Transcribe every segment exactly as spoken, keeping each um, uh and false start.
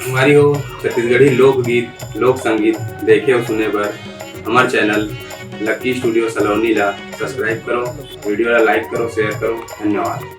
संगवारी हो, छत्तीसगढ़ी लोकगीत, लोक संगीत देखे अउ सुने बर हमर चैनल लक्की स्टूडियो सलोनी ला सब्सक्राइब करो, वीडियो ला लाइक करो, शेयर करो। धन्यवाद।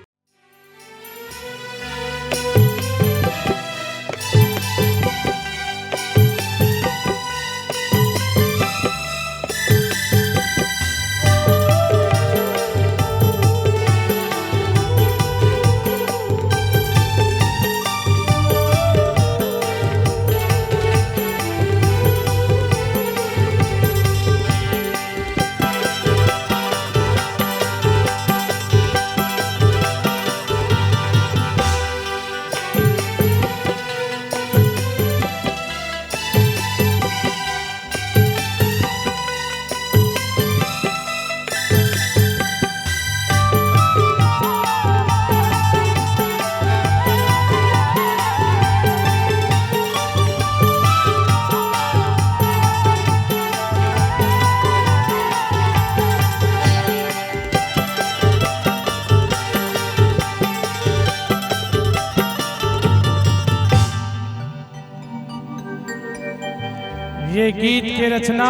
ये गीत के रचना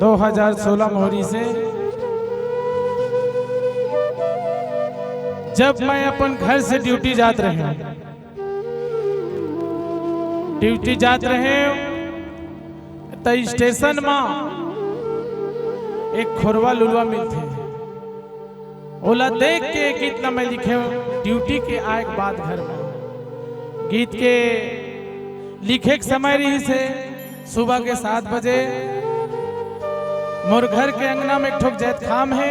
दो हज़ार सोलह मोहरी से, जब मैं अपन घर से ड्यूटी जात रहे हूँ, ड्यूटी जात रहे हूँ, त स्टेशन मा एक खोरवा लुलवा मिलथे। ओला देख के गीत ला मैं लिखे हूँ, ड्यूटी के आए के बाद घर में। गीत के लिखे के समय रहिस हे सुबह के सात बजे। मोर घर के अंगना में एक ठोक जैतखाम हे,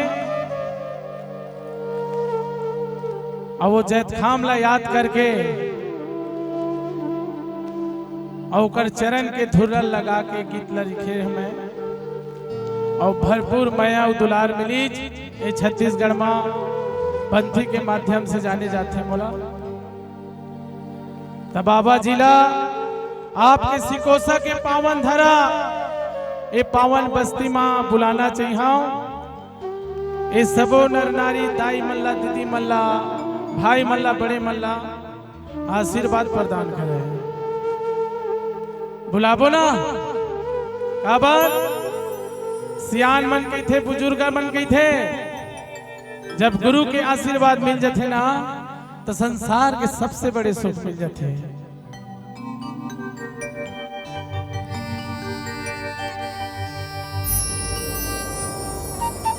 अउ वो जैतखाम ला याद करके अउ ओकर चरण के धुर्रा लगा के गीत ला लिखे हमें। अउ भरपूर मया अउ दुलार मिलिस ए छत्तीसगढ़ मा पंथी के माध्यम से जाने जाथे मोला। त बाबा जी ला आपके सिकोसा के पावन धरा, ए पावन बस्ती मा बुलाना चाहिए। ए सबो नर नारी, दाई मन ला, दीदी मन ला, भाई मन ला, बड़े मन ला आशीर्वाद प्रदान करे। बुलाबो ना, काबर सियान मन कहिथे, बुजुर्ग मन कहिथे, जब गुरु के आशीर्वाद मिल जथे ना, त संसार के सबसे बड़े सुख मिल जथे।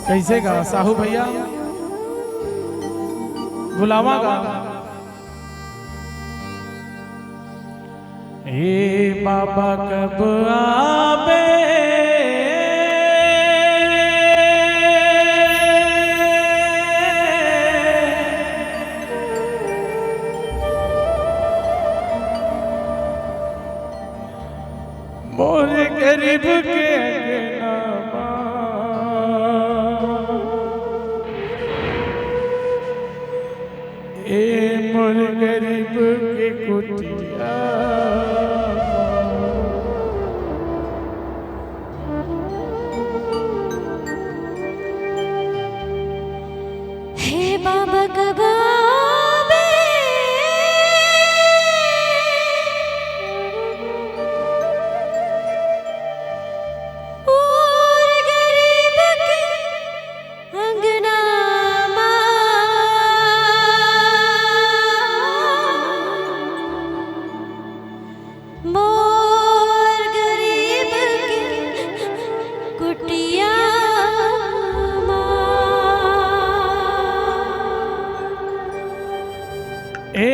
कैसे गा साहू भैया? बुलावा गा। ए बाबा कब आबे? मोर गरीब के अंगना मा, ए मोर गरीब के कुटिया। हे बाबा कब आबे? मोर गरीब के अंगना मा। मोर गरीब के कुटिया मा। ए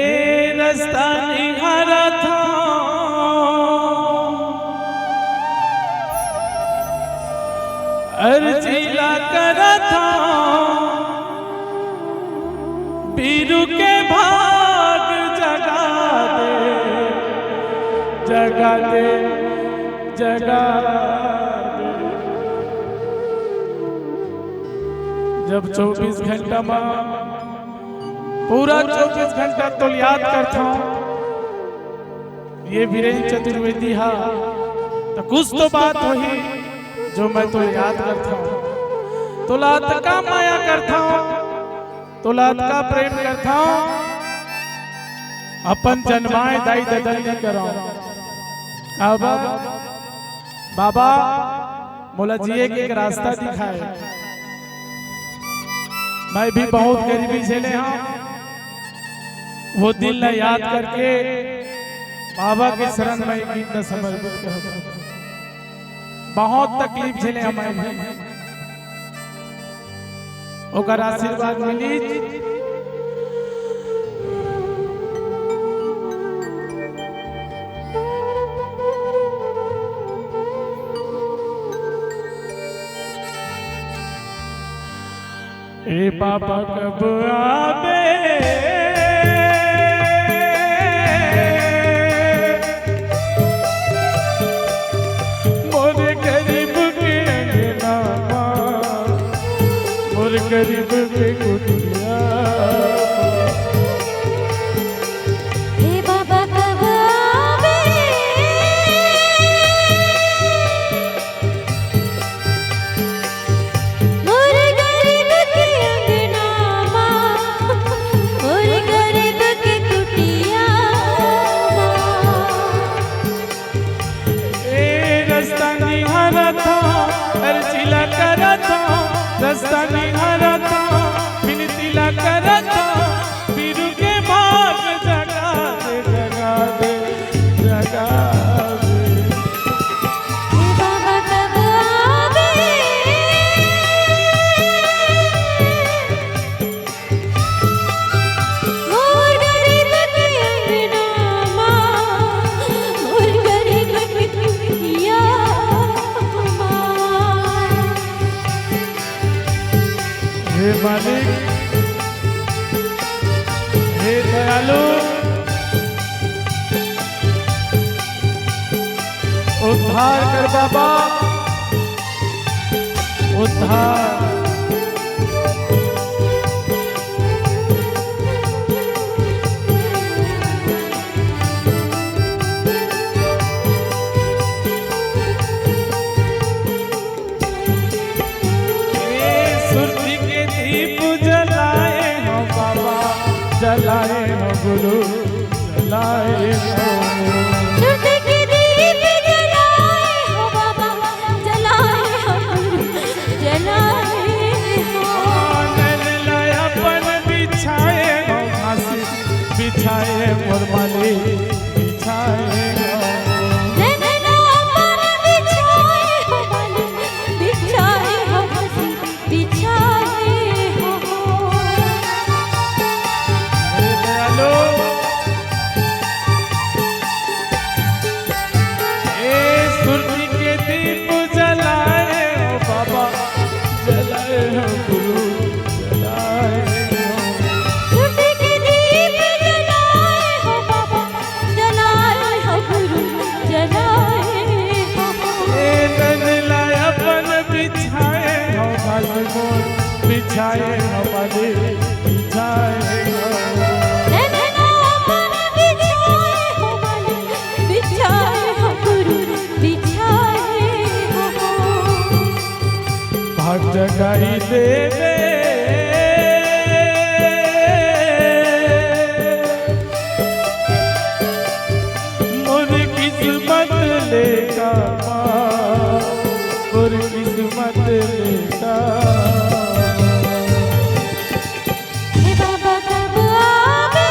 रस्ता निहारत हौं, अर्जी ला करत हौं, बीरू के भाग जगा दे, जगा दे, जगा दे। जब चौबीस घंटा मा, पूरा चौबीस घंटा तोल याद करथौं ये वीरेंद्र चतुर्वेदी हा, त कुछ तो बात होही जो मैं तोल याद करथौं। तोला अतका मया करथौं, तोला अतका प्रेम करथौं। अपन जनमाए दाई ददा ल नइ करंव। काबर? बाबा मोला जिए के एक रास्ता दिखाए। मैं भी बहुत गरीबी झेले हंव। वो दिन ला याद करके बाबा के शरण में एक गीत ला समर्पित करत हंव। बहुत तकलीफ झेले हंव मैं भी। ओकर आशीर्वाद मिलिस। ए बाबा कब आबे मोर गरीब के अंगना मा, मोर गरीब के कुटिया। हे बाबा कब आबे मोर गरीब के अंगना मा, मोर गरीब के कुटिया मा। ए रस्ता निहारत हंव, अर्जी ला करत हंव, रस्ता निहारत हंव, बिनती ला करत हंव, पीरू के भाग जगा दे, जगा दे, जगा दे। हे बाबा कब आबे मोर गरीब के अंगना मा, मोर गरीब के कुटिया मा। हे मालिक, हे दयालु, उद्धार कर बाबा, उद्धार। ए सुरती के दीप जलाए हंव बाबा, जलाए हंव गुरु, जलाए हंव। सुरती के दीप जलाए हंव बाबा, जलाए हंव गुरु, जलाए हंव। नैन ला अपन बिछाए हंव घास, बिछाए मोर मालिक, बिछाए हंव। नैन ला अपन बिछाए हंव मालिक, बिछाए हंव घास, बिछाए हंव। हे दयालु, ए सुरती के दीप जलाए हंव बाबा, जलाए हंव गुरु, जलाए हंव। सुरती के दीप जलाए हंव बाबा, जलाए हंव गुरु, जलाए हंव। ए नैन ला अपन बिछाए हंव घास मोर, बिछाए हंव मालिक, बिछाए हंव। नैन ला अपन बिछाए हंव मालिक, बिछाए हंव गुरु, बिछाए हंव। भाग जगाई देबे मोर किस्मत ले का मा, मोर किस्मत ले का मा। हे बाबा कब आबे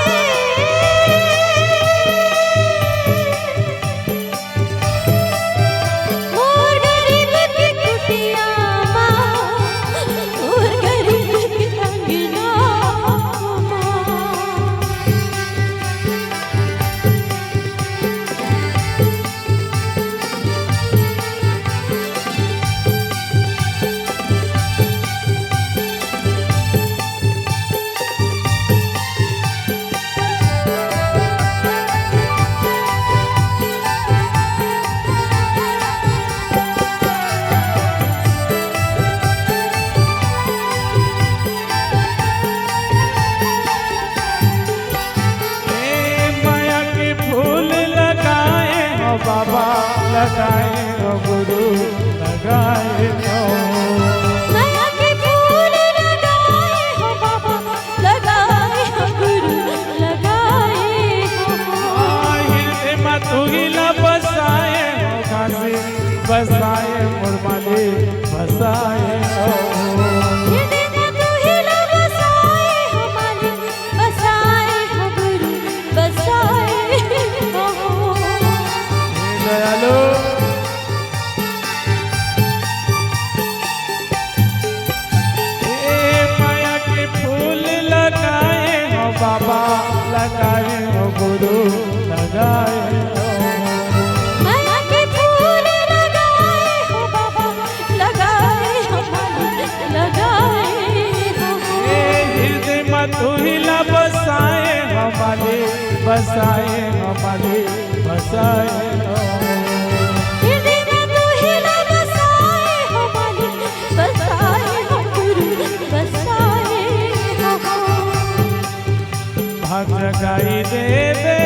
मोर गरीब के कुटिया मा, मोर गरीब के अंगना मा। ए मया के फूल लगाए हंव बाबा, लगाए हंव गुरु, लगाए हंव। मया के फूल लगाए हंव बाबा, लगाए हंव गुरु, लगाए हंव। बसाए मोर मालिक, बसाए हो। हृदय में तू ही ला बसाए हो मालिक, बसाए हो गुरु, बसाए हो। हे दयालु, ए माया के फूल लगाए हो बाबा, लगाए हो गुरु, लगाए हो। माया के फूल लगाए हो बाबा, लगाए हो मालिक, लगाए हो। ए हृदय मा तू ही ला बसाए हो मालिक, बसाए हो मालिक, बसाए हो। हृदय में तू ही ला बसाए हो मालिक, बसाए हो गुरु, बसाए हो। भाग जगाई देबे,